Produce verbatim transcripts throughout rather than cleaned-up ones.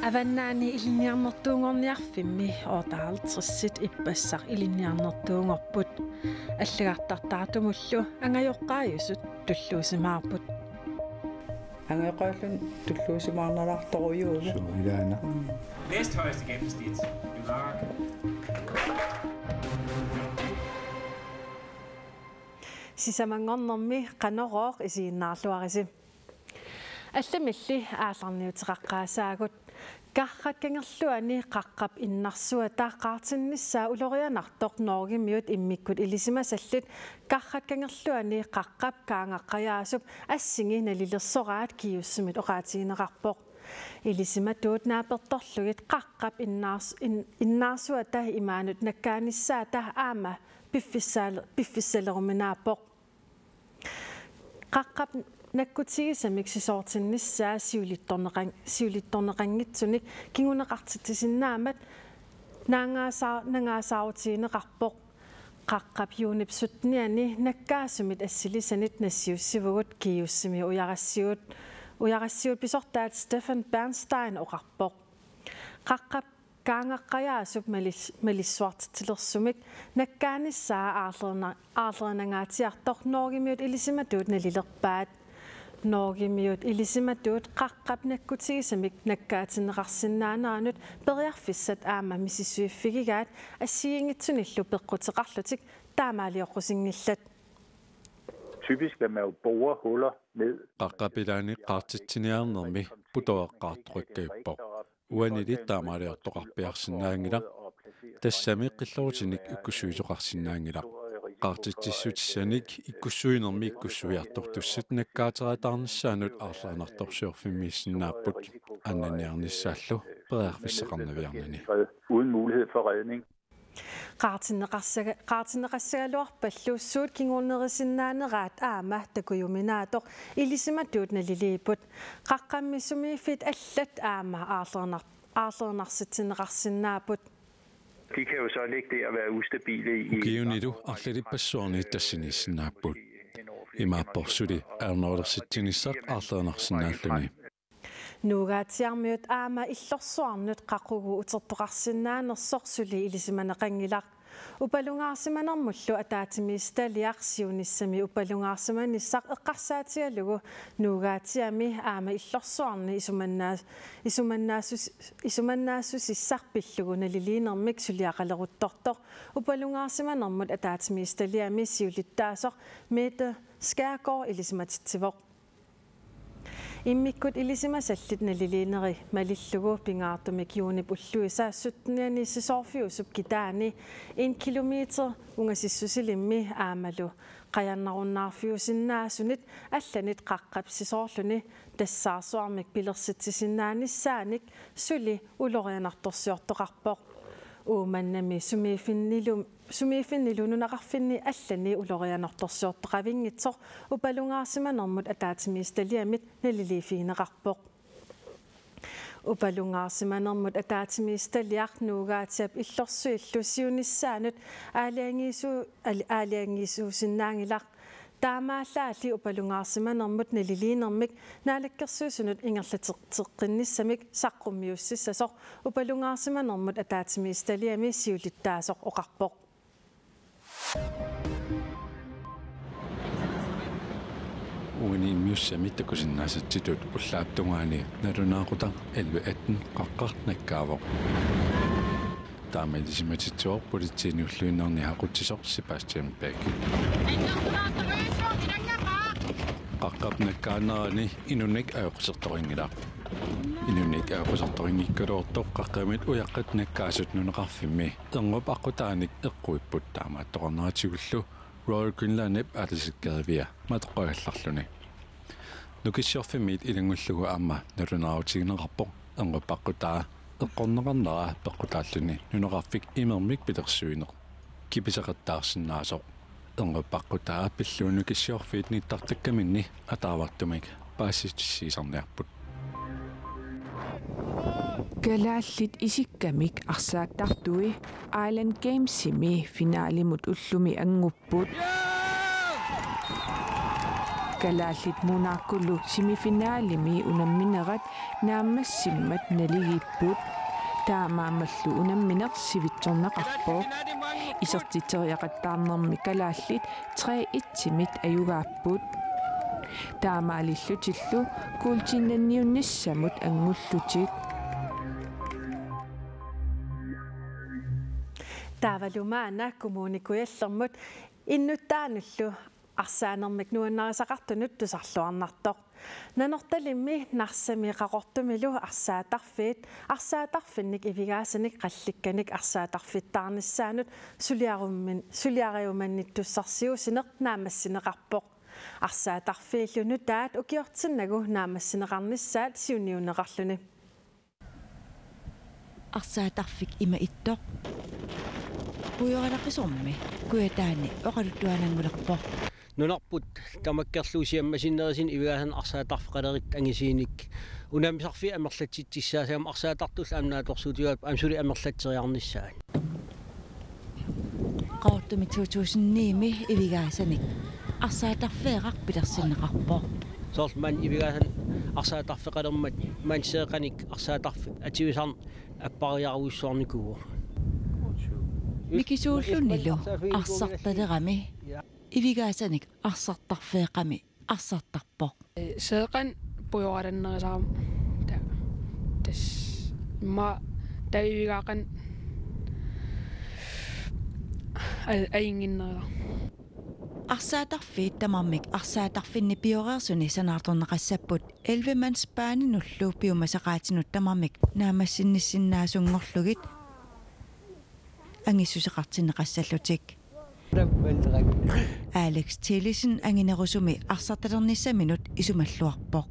Avannaani Ilinniarnertuunngorniarfimmi otteoghalvtredsit ippassaq ilinniarnertuunngorput. Allagartartaartumullu angajoqqaajusut tulluusimaarput. Angajoqqaajulluunniit tulluusimaarnalaartorujuuvoq. Suu, ilaana. Mm. Næsthøjeste gennemsnit. Irak. Sisamanngornermi Qanorooq isiginnaarluarisi. Allamilli aallarniuteqaqqaasaagut. Qarrat kangerluani Qaqqap innarsuata qaartinnissaa ulorianartoq Norgemiut immikkut ilisimasallit Qarrat kangerluani Qaqqap Kaangaqqajaasup assingi nalilersoraat GEUS-imit oqaatigineqarpoq. Ilisimatuut naapertorlugit Qaqqap innaars-, in-, innaarsuata imaanut nakkaanissaata aamma piffissaal-, piffissaleruminaappoq. Qaqqap nakkutigisamik sisoortinnissaa siulittorneqan-, siulittorneqanngitsunik kinguneqartitsisinnaammat naangaasaa-, naangaasaarutigineqarpoq. Qaqqap juunip syttenianni nakkaasumit assilisanit nassiussivugut GEUS-imi ujarassiuut, ujarassiuut pisortaat Stefan Bernstein oqarpoq. Qaqqap Kaangaqqajaasup malis-, malissuartitsilersumik nakkaanissaa aarlerna-, aarlerinangaatsiartoq Norgemiut ilisimatuut nalilerpaat. Norgemiut ilisimatuut Qaqqap nakkutigisamik nakkaatinneqarsinnaaneranut periarfissat aamma misissuiffigigaat assigiinngitsunillu peqquteqarlutik taamaalioqqusinngillat. Typisk vil man jo bore huller ned. Qaqqap ilaani qaartitsiniarnermi putoqqaartoqakkajuppoq. Uanili taamaaliortoqarpiarsinnaanngilaq. Tassami qillerutinik ikkussuisoqarsinnaanngilaq. Qaartitsissutissanik ikkussuinermi ikkussuiartortussat nakkaatereertaarnissaannut aarlerinartorsiorfimmiissinnaapput, annanniarnissaallu periarfissaqarnaviarnani. Uden mulighed for redning. Qaartinneqassaga-, qaartinneqassagaluarpallu suut kingunerisinnaaneraat aamma takujuminaattoq ilisimatuut naliliipput. Qaqqammi sumiiffiit allat aamma aarlerinar-, aarlerinarsitsineqarsinnaapput. De kan jo så ligge der og være ustabile i. Ukiunilu arlalippassuarni tassaniissinnaapput. Imaappoq suli ajornarulersitsinissaq aarlerinarsinnaalluni. Nuugaatsiarmiut aamma illorsuarnut qaqugu utertoqarsinnaanersoq suli ilisimaneqanngilaq. Upalungaarsimanermullu ataatsimiititaliaq siunissami upalungaarsimanissaq eqqarsaatigalugu Nuugaatsiami aamma illorsuarni isumannaas-, isumannaasus-, isumannaassusissaq pillugu naliliinermik suliaqaleruttortoq upalungaarsimanermut ataatsimiititaliami siulittaasoq Mette Skærgaard ilisimatitsivoq. Immikkut ilisimasallit naliliineri malillugu pingaartumik juunip ulluisa syttenianni sisoorfiusup kitaani en kilometer ungasissusilimmi aammalu qajannarunnaarfiusinnaasunit allanit Qaqqap sisoorluni tassaarsuarmik pilersitsisinnaanissaanik suli ulorianartorsiortoqarpoq. Uummannami sumiiffinnilu-, sumiiffinnilu nunaqarfinni allani ulorianartorsiortoqavinngitsoq upalungaarsimanermut ataatsimiititaliamit naliliiffigineqarpoq. Upalungaarsimanermut ataatsimiititaliaq Nuugaatsiap illorsuillu siunissaanut aalajangiisu-, aal-, aalajangiisuusinnaanngilaq. Taamaallaalli upalungaarsimanermut naliliinermik Naalakkersuisunut ingerlateqqinnissamik saqqummiussissasoq upalungaarsimanermut ataatsimiititaliami siulittaasoq oqarpoq. Uani immiussamik takusinnaasatsitut ullaap tungaani nalunaaqutaq elleve atten Qaqqaq nakkaavoq. Taama ilisimatitsivoq politiini ulluinnarni aqutsisoq Sebastian Bech. Qaqqap nakkaanerani inunnik ajoqusertoqanngilaq. Inunnik ajoqusertoqanngikkaluartoq Qaqqamit ujaqqat nakkaasut nunaqarfimmi ernup aqqutaanik eqquipput, taamaattoqarneratigullu Royal Greenlandip aalisakkerivia matoqqagallarluni. Nukissiorfimmiit ilanngullugu aamma nalunaarutigineqarpoq ernup aqqutaa eqqorneqarnera peqqutaalluni nunaqarfik imermik pilersuineq kipiseqattaarsinnaasoq. Ernup aqqutaa pillugu Nukissiorfiit nittartakkaminni ataavartumik paasissutissiisarniarput. Kalaallit isikkamik arsaattartui Island Gamesimi finalimut ullumi angupput. Kalaallit Munaarkulu semifinalimi unamminerat naammassimmat naligiipput. Taamaammallu unammineq sivitsorneqarpoq. Isertitseriaqattaarnermi kalaallit tre et-imit ajugaapput. Taamaalillutillu kuultiinnanniunnissamut angullutik. Taavalu maanna Kommune Kujallermut innuttaanullu arsaanermik nuannarisaqartunut tusarluarnartoq. Nanortalimmi Narsami Qaqortumilu arsaattarfiit, arsaattarfinnik Ivigaasanik qallikkanik arsaattarfittaarnissaannut suliarummin-, suliariumannittussarsiuussineq naammassineqarpoq. Arsaattarfiillu nutaat ukiortinnagu naammassineqarnissaat siunniunneqarluni. Arsaattarfik ima ittoq Pujoralaqisormi Kujataani oqaluttuaannanngulerpoq. Nunarput tamakkerlugu siammasinnerisinik Ivigaasanik arsaattarfeqalerit angisuunik unammisarfiit amerlatsitsissaagamik arsaattartullu aamma naatsorsuutigaat aamma suli amerlatseriarnissaat. Qaqortumi to tusind ni-mi Ivigaasanik arsaattarfeeraq pilersinneqarpoq. Soorlu maani Ivigaasanik arsaattarfeqalermat maani Seeqanik arsaattarfik atuisarneq appariarujussuarnikuuvoq. Mikisuullunilu arsartalerami Ivigaasanik arsartarfeeqqami arsartarpoq. Seeqan pujoralannerisarami ta-, tassa immaqa taava Ivigaasanik a-, ajunnginnerisarami. Arsaattarfiit tamarmik arsaattarfinni pioreersuni sanaartorneqassapput elleve-mandsbandinullu piumasaqaatinut tamarmik naammassinnissinnaasuunngorlugit angissuseqartinneqassallutik. Alex Tellesen anginerusumi arsartalernissaminut isumalluarpoq.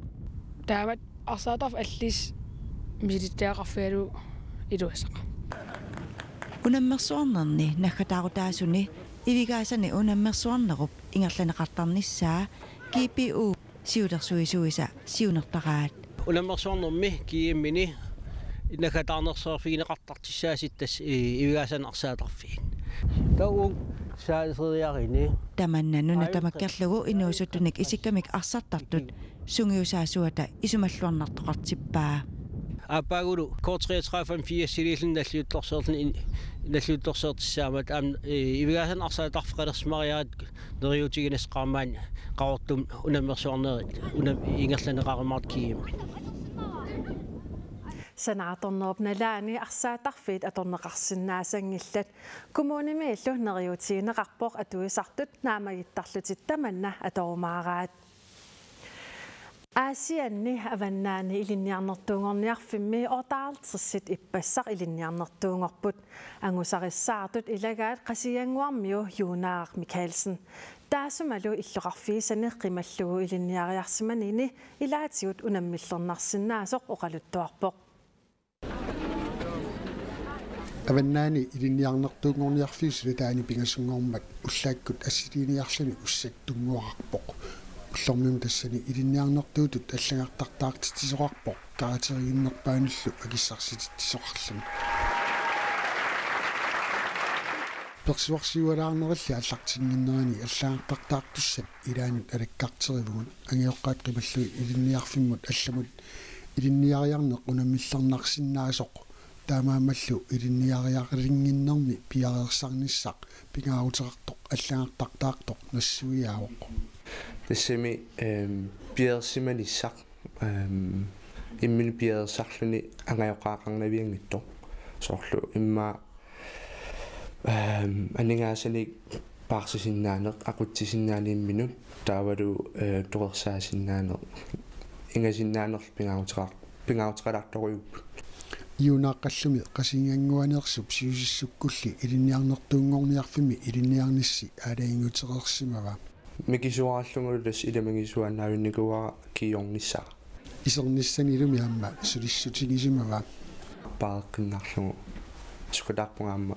Taamatut arsaattarfik allisut misilittagaqarfigalugu iluassaqaaq. Unammersuarnerni naggataarutaasuni Ivigaasani unammersuarnerup ingerlanneqartarnissaa G P U siulersuisuisa siunertaraat. Unammersuarnermi G M-ini naggataarnersuarfigineqartartussaasoq tassa, ee, Ivigaasanik arsaattarfiit. Taava saaseriarini. Tamanna nuna tamakkerlugu inuusuttunik isikkamik arsartartut sungiusaasuata isumalluarnartoqartippaa. Aappaagulu K treogtredive firsiliilluni nalliuttorsiorluni in-, nalliuttorsiortissaammat aamma, ee, Ivigaasanik arsaattarfeqalersimariarit neriuutigineqarmat Qaqortumi unammersuarnerit una-, ingerlanneqarumaartut G M-it. Sanaartornerup nalaani arsaattarfiit atorneqarsinnaasanngillat. Kommunimiillu neriuutigineqarpoq atuisartut naammagittarlutik tamanna atorumaaraat. Aasianni Avannaani Ilinniarnertuunngorniarfimmi otteoghalvtredsit ippassaq ilinniarnertuunngorput. Angusarissaartut ilagaat Qasigiannguarmiu Juunaaq Mikaelsen. Taassumalu illoqarfigisani qimallugu ilinniariarsimanini ilaatigut unammillernarsinnaasoq oqaluttuarpoq. Avannaani Ilinniarnertuunngorniarfiup sulataani pingasunngormat ullaakkut assiliiniarluni ussattunnguararpoq. Ullormiuna tassani ilinniarnertuutut allagartartaartitsisoqarpoq karakteriginnerpaanullu akissarsititsisoqarluni. Persuarsiualaarnerilli aallartinnginnerini allagartartaartussat ilaannut alakkarterivugut. Angajoqqaat qimallugit ilinniarfimmut allamut ilinniariarneq unammillernarsinnaasoq taamaammallu ilinniariaqalinnginnermi piareersarnissaq pingaaruteqartoq allagartartaartoq nassuiaavoq. Tassami, ehm, piareersimanissaq, ehm, imminut piareersarluni angajoqqaaqarnavianngitsoq. Soorlu immaqa Ehm, aningaasanik paarsisinnaaneq, aqutsisinnaanimminut, taavalu, eh, toqorsaasinnaaneq, ingasinnaanerlu pingaaruteqar-, pingaaruteqalaartorujuupput. Juunaaqqallumi Qasigiannguaneersup siusissukkulli ilinniarnertuunngorniarfimmi ilinniarnissi aalajangiutereersimavaa. Mikisuarallugulu tassa ilamigisuaannaavinnikuuara kiiornissara. Isernissanilumi aamma sulissutigisimavaa. Paareqqinnarlugu. Sukataarpunga aamma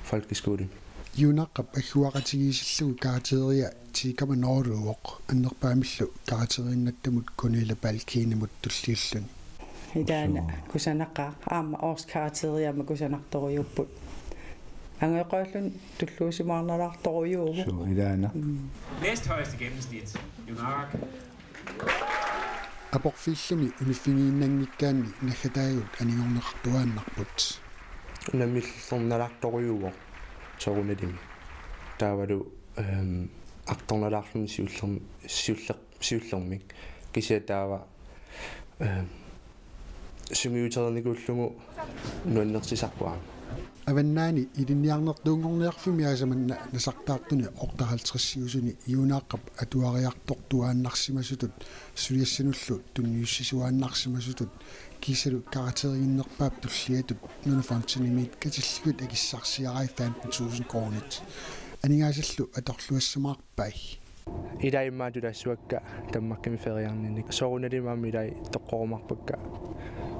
folkeskolimi. Juunaaqqap agguaqatigiissillugu karakteria ti komma nul-uvoq annerpaamillu karakteriinnattamut Gunilla Balkinimut tulliulluni. Ilaana kusanaqaaq aamma årskarakteriama kusanartorujuupput. Angajoqqaalluni tulluusimaarnalaartorujuuvoq. Suu, ilaana. Næsthøjeste gennemsnit. Junak. Aporfiilluni uniffigiinnaanngikkaanni naggataagut anigorneqartuaannarput. Namillernalaartorujuuvoq soorunalimi. Taavalu ehm artornalaarluni siullerm siulleq siullermik. Kisianni taava ehm sungiutereernikuullugu nuannersisarpara. Avannaani ilinniarnertuunngorniarfimmi aasaq manna nasartaartuni otteoghalvtredsiusuni Juunaaqqap atuariartortuaannarsimasutut suliassanullu tunniussisuaannarsimasutut kiisalu karakteriginnerpaap tulliatut Nuna Fondsenimiit katilligut akissarsiarai femten tusind koruunit. Aningaasallu atorluassamaarpai. Ilai immaqa tulaassuakka Danmarkimi feriarninnik. Soorunalimi aamma ilai toqqorumaarpakka.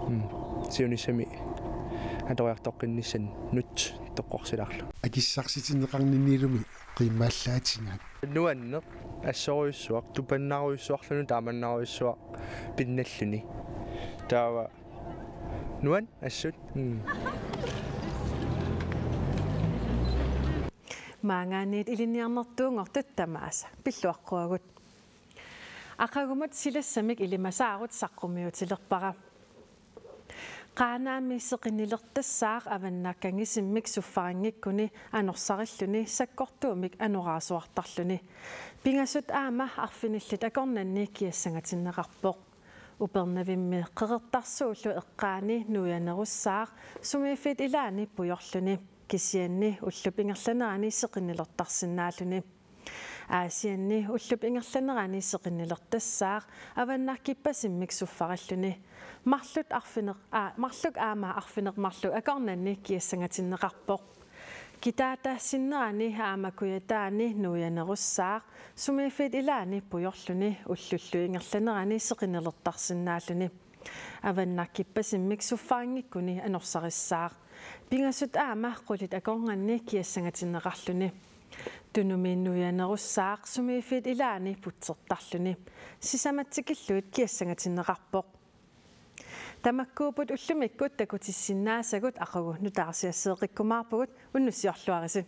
Mm. Siunissami atoriartoqqinnissannut toqqorsilaarlugu. Akissarsitinneqarninniillumi qiimmaallaatingaat. Nuanneq assorujussuaq, tupannarujussuarluni taamannarujussuaq pinnalluni. Taava nuan assut. Mm. Maanngaanniit ilinniarnertuunngortut tamaasa pilluaqquagut. Aqagumut silassamik ilimasaarut saqqummiutilerpara. Qaanaami seqinnilertassaaq avannakkangisimmik suffaringikkuni anorsaarilluni sakkortuumik anorersuartarluni. Pingasut aamma arfinillit akornanni kiassangatinneqarpoq. Upernavimmi Qeqertarsuullu eqqaani nuianerussaaq sumiiffiit ilaanni pujorluni. Kisianni ullup ingerlanerani seqinnilertarsinnaalluni. Aasianni ullup ingerlanerani seqinnilertassaaq avannakkipasimmik suffarilluni. Marluk arfineq-, aa, marluk aamma arfineq-marluk akornanni kiassangatinneqarpoq. Kitaata sinnerani aamma kujataani nuianerussaaq sumiiffiit ilaanni pujorluni ullullu ingerlanerani seqinnilertarsinnaalluni. Avannakkipasimmik suffaringikkuni anorsarissaaq. Pingasut aamma qulit akornanni kiassangatinneqarluni. Tunumi nuianerussaaq sumiiffiit ilaanni putsertarluni. Sisamat tikillugit kiassangatinneqarpoq. Tamakkuupput ullumikkut takutissinnaasagut. Aqagu nutaarsiasseeqqikkumaarpugut, unnussiorluarisi.